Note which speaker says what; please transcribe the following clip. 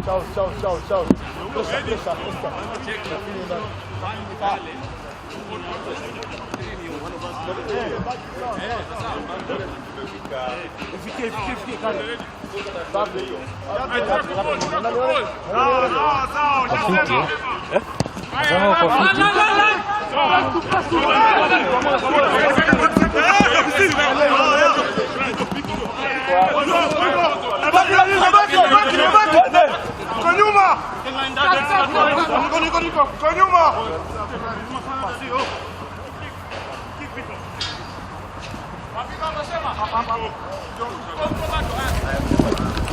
Speaker 1: Ciao, ciao, ciao, ciao. Presha, presha, presha.
Speaker 2: Kwa fiti. Nasema uko fiti.